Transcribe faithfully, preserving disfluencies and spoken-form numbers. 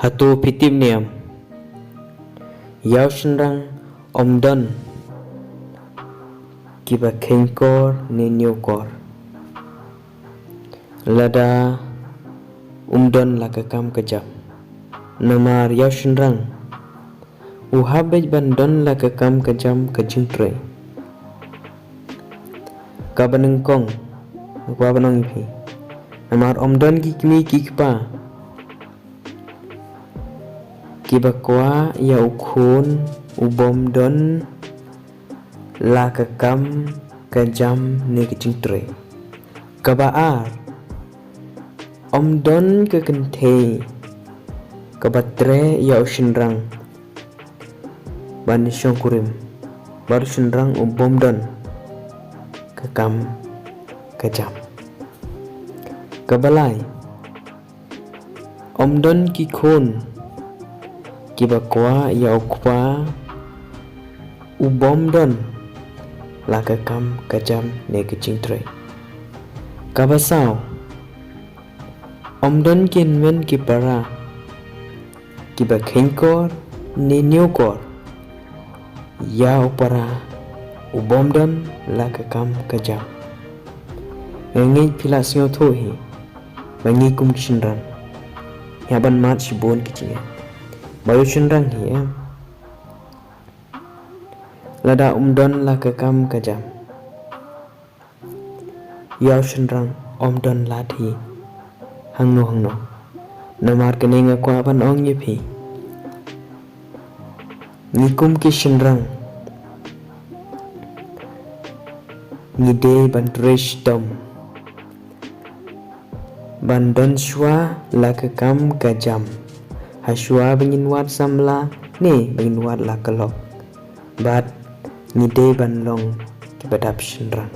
Hato phi tip ne em? Ïa u shynrang ym don kiba kheiñ kor ne ñiew kor lada um don la ka kam ka jam. Namar ïa u shynrang u hap beit ban don la ka kam ka jam ka jingtrei. Kaba nyngkong, kaba nyngkong ïa phi. Namar ym don ki kmie ki kpa kiba kwah ïa u khun u bym don la ka kam ka jam ne ka jingtrei. Kaba ar, ym don ka kynthei kaba treh ïa u shynrang ban shongkurim bad u shynrang u bym don ka kam ka jam. Kaba lai, ym don ki khun kiba kwah ïa u kpa u bym don la ka kam ka jam ne ka jingtrei. Kaba saw, ym don ki hynmen ki para kiba kheiñ kor ne ñiew kor ïa u para u bym don la ka kam ka jam. Nga ngeit phi la sngewthuh hi ba ngi kum ki shynrang ngi hap ban mad shibun ki jingeh. Ba ïa u shynrang hi em, lada um don la ka kam ka jam, ïa u shynrang ym don lad hi hangno hangno. Namar kane nga kwah ban ong ïa phi, ngi kum ki shynrang ngi dei ban trei shitom ban don shuwa la ka kam ka jam, ha shuwa ba ngin wad samla ne ba ngin wad la ka lok. Bad ngi dei ban long kiba dap shynrang.